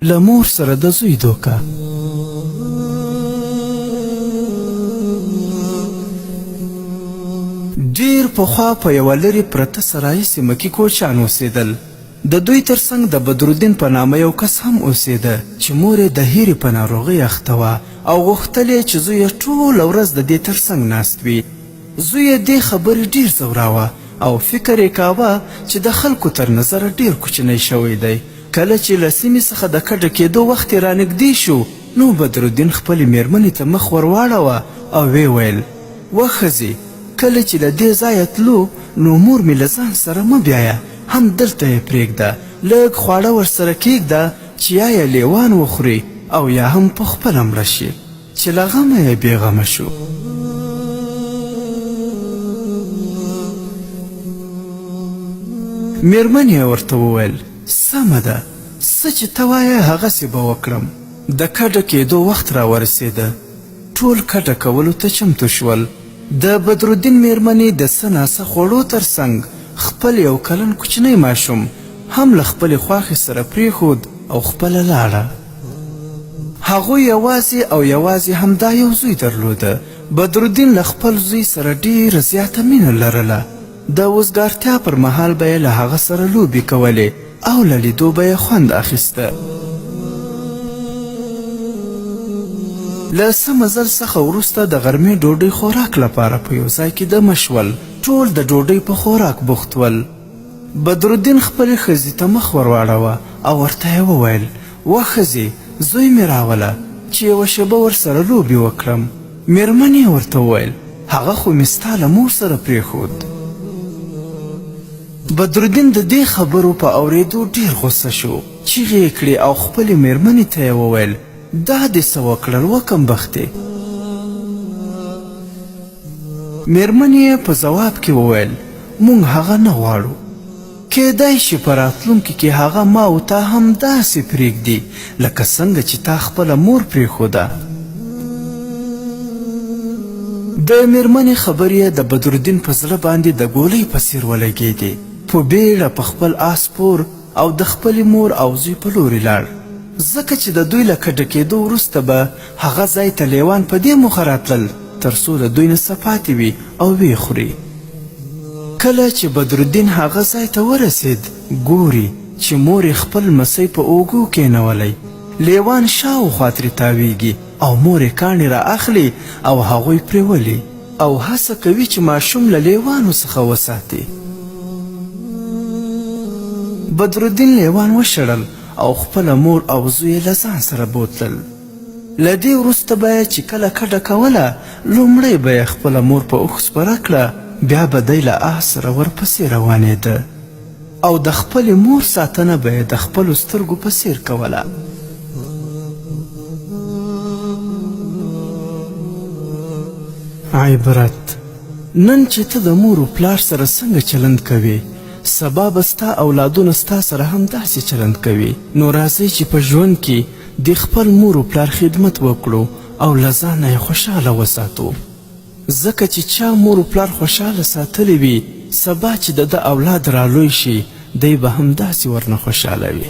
له مور سره د زوی دوکه. ډېر پخوا په یوه لرې پرته سرایي سیمه کې کوچیان اوسېدل. د دوی تر څنګ د بدرالدین په نامه یو کس هم اوسېده چې مور یې د هیرې په ناروغۍ اخته وه او غوښتل یې چې زوی یې ټوله ورځ د دې تر څنګ ناست وي. زوی یې دې خبرې ډېر ځوراوه او فکر یې کاوه چې د خلکو تر نظره ډېر کوچنی شوی دی. کله چې له سیمې څخه د کډه کېدو وخت یې رانږدې شو، نو بدرالدین خپلې مېرمنې ته مخ ورواړوه او ویې ویل، وه ښځې! کله چې له دې ځایه تلو، نو مور مې له ځان سره مه بیایه، همدلته یې پرېږده، لږ خواړه ورسره کېږده چې یا یې لېوان وخوري او یا هم پخپله مړه شي. چې له غمه یې بې غمه شو. مېرمنې یې ورته وویل، سمه ده، څه چې ته وایې هغسې به وکړم. د کډه کېدو وخت راورسېده، ټول کډه کولو ته چمتو شول. د بدرالدین مېرمنې د څه ناڅه خوړو تر څنګ خپل یو کلن کوچنی ماشوم هم له خپلې خواښې سره پرېښود او خپله لاړه. هغوی یوازې او یوازې همدا یو زوی درلوده. بدرالدین له خپل زوی سره ډېره زیاته مینه لرله. د وزګارتیا پر مهال به یې له هغه سره لوبې کولې او له لیدو به یې خوند اخیسته. له څه مزل څخه وروسته د غرمې ډوډۍ خوراک لپاره په یو ځای کې دمه شول. ټول د ډوډۍ په خوراک بوخت ول. بدرالدین خپلې ښځې ته مخ ورواړوه او ورته یې وویل، وه ښځې! زوی مې راوله چې یوه شېبه ورسره لوبې وکړم. مېرمنې یې ورته وویل، هغه خو مې ستا له مور سره پرېښود. بدرالدین د دې خبرو په اورېدو ډېر غوسه شو، چیغې یې کړې او خپلې مېرمنې ته یې وویل، دا دې څه وکړل وه کمبختې؟ مېرمنې یې په ځواب کې وویل، مونږ هغه نه غواړو. کېدای شي په راتلونکي کې هغه ما او تا هم داسې پرېږدي لکه څنګه چې تا خپله مور پرېښوده. د مېرمنې خبرې یې د بدرالدین په زړه باندې د ګولۍ په څېر ولګېدې. په بېړه په خپل آس سپور او د خپلې مور او زوی په لوري لاړ. ځکه چې د دوی له کډه کېدو وروسته به هغه ځای ته لېوان په دې موخه راتلل تر څو د دوی نه څه پاتې وي او ویې خوري. کله چې بدرالدین هغه ځای ته ورسېد، ګوري چې مور یې خپل لمسی په اوږو کېنولی، لېوان شا و خوا ترې تاوېږي او مور یې کاڼي را اخلي او هغوی پرې ولي او هڅه کوي چې ماشوم له لېوانو څخه وساتي. بدرالدین لېوان وشړل او خپله مور او زوی یې له ځان سره بوتلل. له دې وروسته به یې چې کله کډه کوله، لومړی به یې خپله مور په اوښ سپره کړه، بیا به دی له آس سره ورپسې روانېده او د خپلې مور ساتنه به یې د خپلو سترګو په څېر کوله. عبرت، نن چې ته د مور و پلار سره څنګه چلند کوې، سبا به ستا اولادونه ستا سره هم داسې چلند کوي. نو راځئ چې په ژوند کې د خپل مور و پلار خدمت وکړو او له ځانه یې خوشحاله وساتو، ځکه چې چا مور و پلار خوشحاله ساتلي وي، سبا چې د ده اولاد رالوی شي، دی به هم داسې ورنه خوشحاله وي.